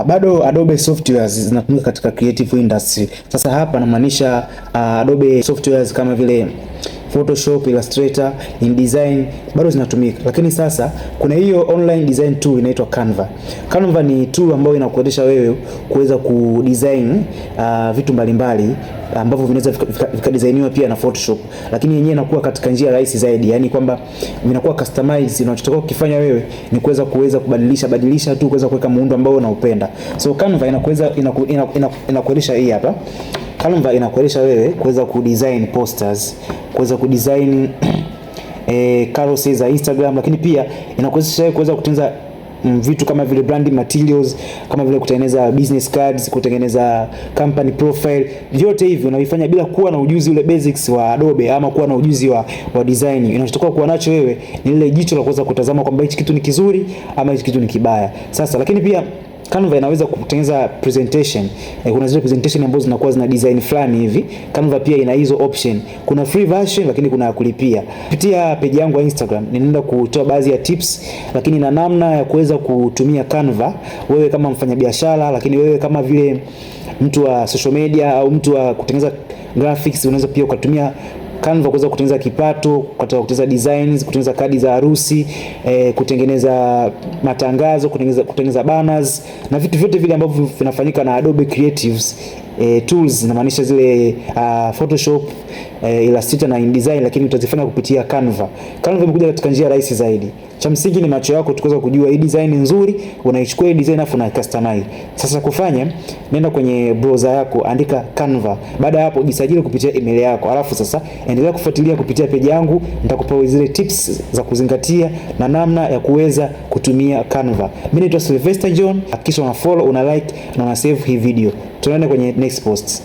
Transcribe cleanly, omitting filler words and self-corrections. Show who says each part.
Speaker 1: Bado Adobe softwares zinatumika katika creative industry. Sasa hapa namaanisha Adobe softwares kama vile Photoshop, Illustrator, InDesign bado zinatumika, lakini sasa kuna hiyo online design tool inaitwa Canva. Canva ni tool ambayo inakuwezesha wewe kuweza kudesign vitu mbalimbali ambavyo vinaweza vikadesigniwa pia na Photoshop, lakini yenyewe inakuwa katika njia rahisi zaidi, yani kwamba vinakuwa customized. Unachotakiwa kukifanya wewe ni kuweza kubadilisha badilisha tu kuweza kuweka muundo ambao unaupenda. So Canva inakuweza inakuwezesha hii hapa Canva inakuwezesha wewe kuweza kudesign posters, kuweza kudesign carousel za Instagram, lakini pia inakuwezesha wewe kuweza kutengeneza vitu kama vile branding materials, kama vile kutengeneza business cards, kutengeneza company profile. Vyote hivi unavifanya bila kuwa na ujuzi ule basics wa Adobe ama kuwa na ujuzi wa design. Unachotakiwa kuwa nacho wewe ni lile jicho la kuweza kutazama kwamba hichi kitu ni kizuri ama hichi kitu ni kibaya. Sasa lakini pia Canva inaweza kutengeneza presentation. Kuna zile presentation ambazo zinakuwa zina design fulani hivi. Canva pia ina hizo option. Kuna free version lakini kuna ya kulipia. Kupitia page yangu ya Instagram ninaenda kutoa baadhi ya tips lakini na namna ya kuweza kutumia Canva wewe kama mfanyabiashara, lakini wewe kama vile mtu wa social media au mtu wa kutengeneza graphics, unaweza pia ukatumia Canva kuweza kutengeneza kipato, katika kutengeneza designs, kutengeneza kadi za harusi, kutengeneza matangazo, kutengeneza banners na vitu vyote vile ambavyo vinafanyika na Adobe Creatives tools, inamaanisha zile Photoshop, Illustrator na InDesign, lakini utazifanya kupitia Canva. Canva imekuja katika njia rahisi zaidi. Cha msingi ni macho yako tukuweza kujua hii design nzuri, unaichukua hii design afu una customize. Sasa kufanya, nenda kwenye browser yako, andika Canva. Baada ya hapo jisajili kupitia email yako. Alafu sasa endelea kufuatilia kupitia page yangu, nitakupa zile tips za kuzingatia na namna ya kuweza kutumia Canva. Mimi naitwa Sylvester John, hakikisha una follow, una like na una save hii video. Tuonane kwenye next post.